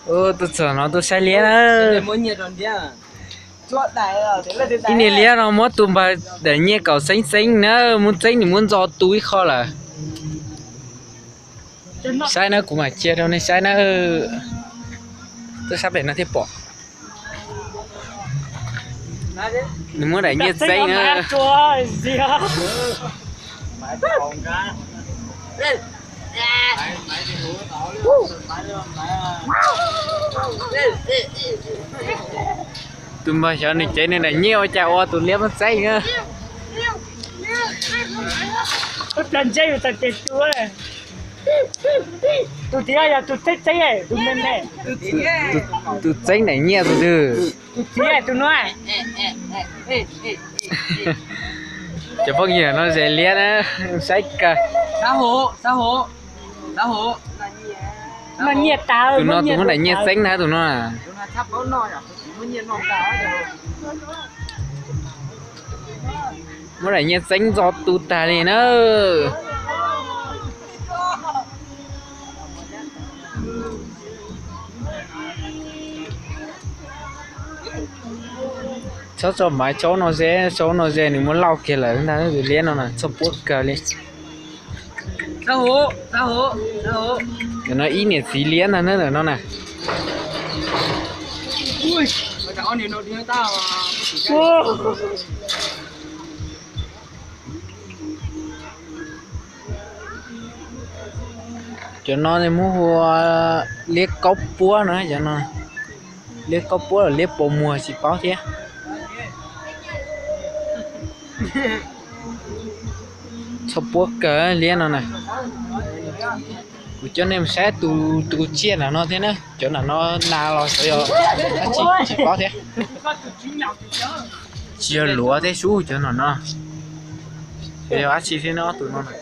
Tuaj txog no tuaj saib liab na. Ib niag liab no muab tus npawg daim nyiaj kaum xeeb xeeb na, muab txeeb nws muab ntxo tu ib qho lawm. Saib na, kuv mam cia rau nej saib na. Tuaj sab pem no thiaj pom. Nws muab daim nyiaj txeeb na. Tus npawg xyov nws cev nws daim nyiaj ua cas ua tus liab muab txeeb na. Tus txiv yog tus txeeb txeeb, tus me me. Tus txeeb daim nyiaj tus twg? Tus txiv tus no. Cov phooj ywg no ze liab na, saib kawg. Tus no tus muab daim nyiaj txeeb na, tus no. Muab daim nyiaj txeeb ntxo tu tag li na. Txhob tso maiv tsaub no ze, tsaub no ze nws muab lauj kiag lawm ntag, tus liab no na txhob puab kawg li. Ntawm no ib niam txiv liab ntag na, ntawm no na. Cov no muab hu ua liab kaub puab no, cov no liab kaub puab los liab pos muag tsis paub thiab. Txhob puab kawg liab no na. Kuv coj nej mus saib tus, tus tsiaj nram no thiab na, cov nram no nas los xyov yog dab tsi tsis paub thiab. Tsis yog luav thiab sub cov nram no. Xyov yog dab tsi thiab no, ob tug no na.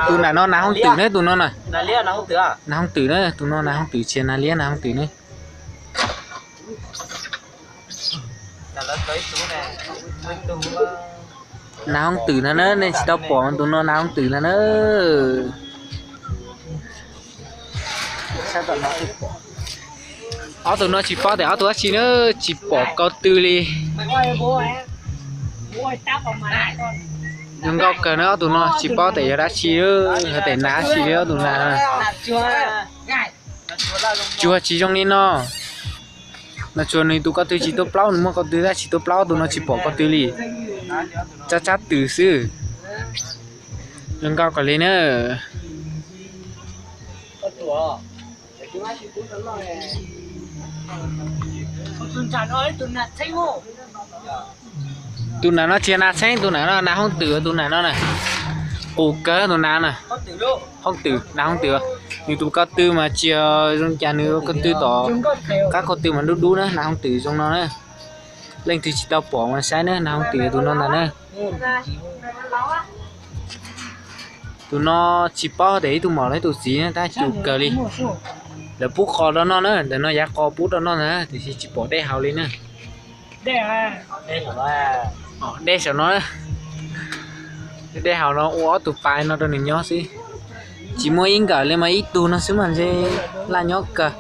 Tus nram no nas hooj twm na, tus no na. Nas hooj twm na, tus no nas hooj twm, tsis yog nas liab, nas hooj twm na. Nas hooj twm no na, nej tsis tau pom tus no nas hooj twm no na. Ob tug no tsis paub tias ob tug dab tsi na, tsis pom ko tw li. Zoo nkauj kawg na, ob tug no tsis paub tias yog dab tsi, yog tias nas dab tsi li ob tug nas. Tsuag tsis zoo li no. Nas tsuag nws tus ko tw tsis tuaj plaub, nws muaj ko tw tab tsis tuaj plaub, tus no tsis pom ko tw li. Tsab tsab twm xwb. Zoo nkauj kawg li na. Tus nram no tsis yog nas txheeb, tus nram no nas hooj twm, tus nram no na. Qus kawg tus nas na. Hooj twm, nas hooj twm. Nws tus ko tw mas tsis zoo cas, nws ko tw tom qab ko tw mas dub dub na, nas hooj twm zoo no na. Leej twg tsis tau pom mas saib na, nas hooj twm tus no ntag na. Tus no tsis paub tias ib tug maum los ib tug txiv na, tab cum kawg li. Lawv pub qos rau noj na, ntawm no yav qos pub rau noj ntag, tiam sis tsis pom dej haus li na. Dej saum no, dej haus no ua ob tug pas no rau nws nyob xwb. Tsis muaj ib nkawm li mas ib tug no xwb mas ntshe laj nyob kawg.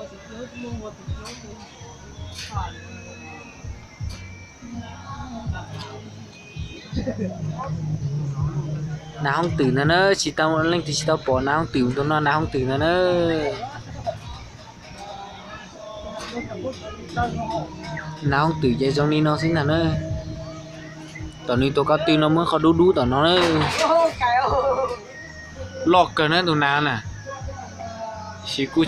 Nas hooj twm ntag na, tsis tau, leej twg tsis tau pom nas hooj twm tus no, nas hooj twm ntag na. Nas hooj twm ces zoo li no xwb ntag na. Tom nws tus ko tw no muaj qhov dub dub tom no na. Loj kawg na tus nas na. Sis kuj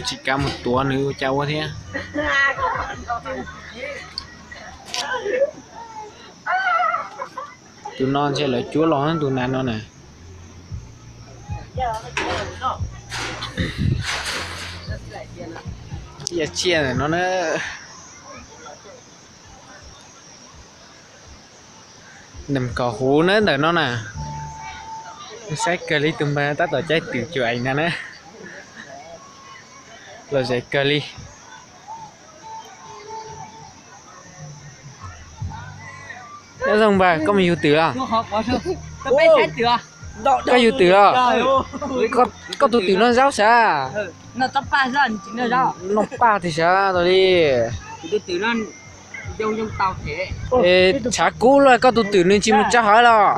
tsis kav mus tuav nws ua cas ua thiab. Tus no ntshe lawv cuab los tus nas no na. Tsiaj tsiaj ntawm no na. Nees nkaum huv na ntawm no na. Saib kawg li tus npawg tab tom caij twm cuam ees ntag na. Lom zem kawg li. Nyob zoo npawg, koj mus yug twm los? Koj yug twm los? Koj tus twm noj zaub sav? Noj paj tiag sav tas li. Es tshav kub los koj tus twm nws tsis mus tso hawv los?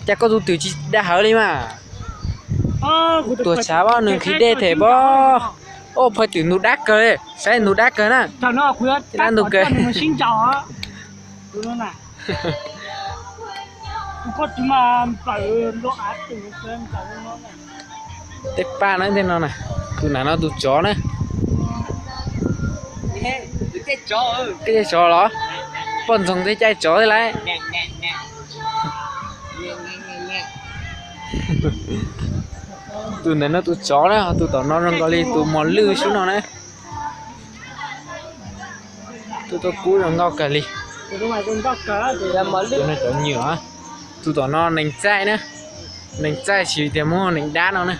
Cas koj tus twm tsis da hawv li mas? Tuag tshav pob, nws nqhis dej them pob. Oj, phaj twm ntug dab kawg li, saib ntug dab kawg na. Dab ntug kawg. Tej paj na, tej no na. Tus nram no tus tsov na. Tej caij tsov los? Poj ntxoog tej caij tsov thiab lauj. Tus ntawm no tus tsov na, ho tus tom no zoo nkaus li tus mos lwj sub no na. Tus tuaj kub zoo nkauj kawg li. Tus no cov nyuam, tus tom no nees txaij na. Nees txaij, tsis tias muab nees dab no na.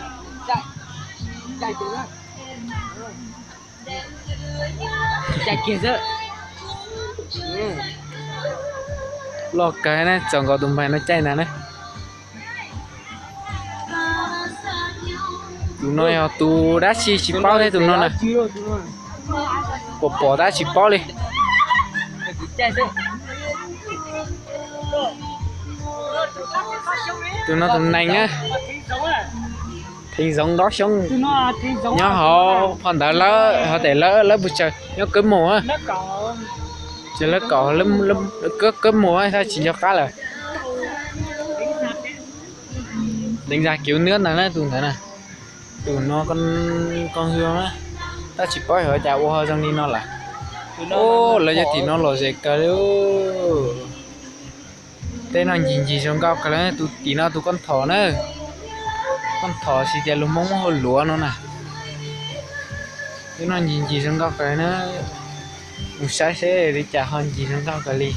Loj kawg na, txaus nkaus tus npawg no caij ntag na. Tus no yog tus dab tsi tsis paub thiab tus no na. Pom pom tab tsis paub li. Tus no tus nees na. Theev zoov nrob xyoob. Nyob hauv phau ntawv lawb, hauv tes lawb, lawb puas tsawg, nyob kawb mus. Ces lawb kaum, kawb mus, tsis nco qab lawm. Deev zag kiv nab ntag na tus ntawd na. Tus no koj hwj na, tab tsis paub xyov cas ua ho zoo li no lawm. Lawv cov tim no lom zem kawg li. Tej no ncig ncig zoo nkauj kawg li. Tus tim no tus koj thom na, koj thom tsis tias lus Hmoob muab hu luav no na. Tej no ncig ncig zoo nkauj kawg na. Mus saib seb li cas ho ncig zoo nkauj kawg li.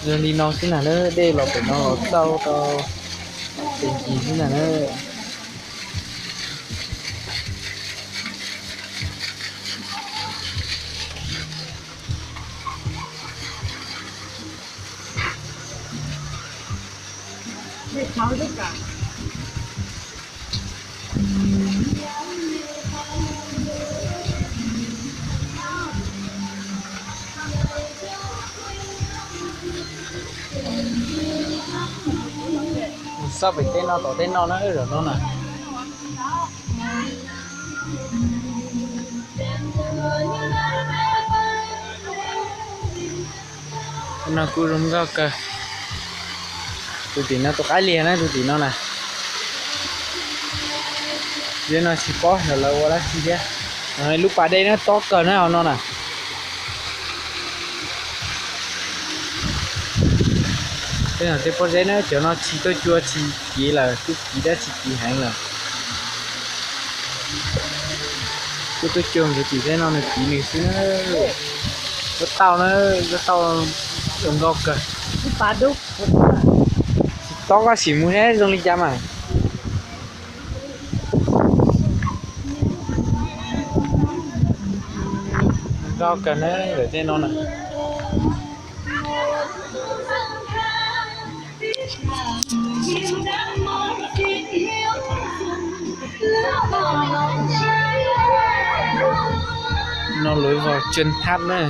Zoo li no xwb na, dej los pem no los txaus tau tus ncig xwb na. Xob pem tej no tom tej no na, zaum no na. No kuj zoo nkauj kawg. Tus tim no tus qab liag na, tus tim no na. Zeb no tsis paub xyov lawv ua dab tsi thiab. Lub pas dej na tob kawg na hauv no na. Tej no tej pob zeb na, cov no tsis tuaj cua tsis kiv lawm, twb kiv tab tsis kiv heev lawm. Twb tuaj cua nkaus tim tej no nws kiv nws xwb na. Lub tauj na, lub tauj zoo nkauj kawg. Tsis tob koj sim mus seb zoo li cas mas. Nkauj kawg na, ntawm tej no na. No lawv ua chân tháp na.